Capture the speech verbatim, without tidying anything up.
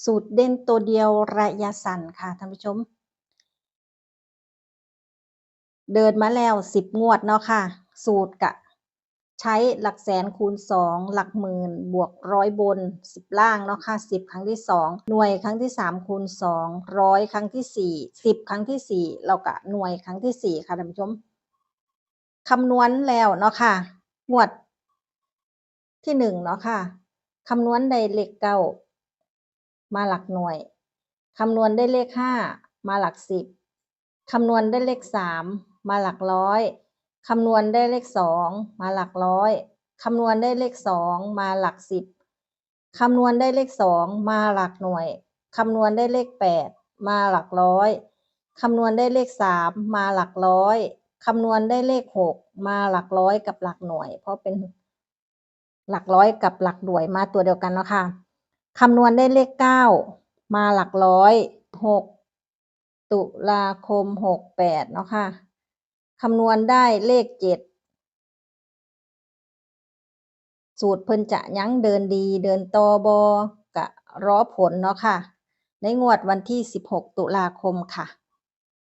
สูตรเด่นตัวเดียวระยะสั้นค่ะท่านผู้ชม เดินมาแล้วสิบงวดเนาะค่ะ สูตรกะใช้หลักแสนคูณสอง หลักหมื่นบวกร้อยบน สิบล่างเนาะค่ะ สิบครั้งที่สอง หน่วยครั้งที่สามคูณสอง ร้อยครั้งที่สี่ สิบครั้งที่สี่ แล้วกะหน่วยครั้งที่สี่ค่ะท่านผู้ชม คำนวณแล้วเนาะค่ะ งวดที่หนึ่งเนาะค่ะ คำนวณได้เลขเก้ามาหลักหน่วย คำนวณได้เลขห้ามาหลักสิบ คำนวณได้เลขสามมาหลักร้อย คำนวณได้เลขสองมาหลักร้อย คำนวณได้เลขสองมาหลักสิบ คำนวณได้เลขสองมาหลักหน่วย คำนวณได้เลขแปดมาหลักร้อย คำนวณได้เลขสามมาหลักร้อย คำนวณได้เลขหกมาหลักร้อยกับหลักหน่วย เพราะเป็นหลักร้อยกับหลักหน่วยมาตัวเดียวกันเนาะค่ะ คำนวณได้เลขเก้ามาหลักร้อย หก ตุลาคม หกแปดเนาะค่ะ คำนวณได้เลขเจ็ด สูตรเพิ่นจะยังเดินดีเดินต่อบ่ กะรอผลเนาะค่ะ ในงวดวันที่สิบหกตุลาคมค่ะ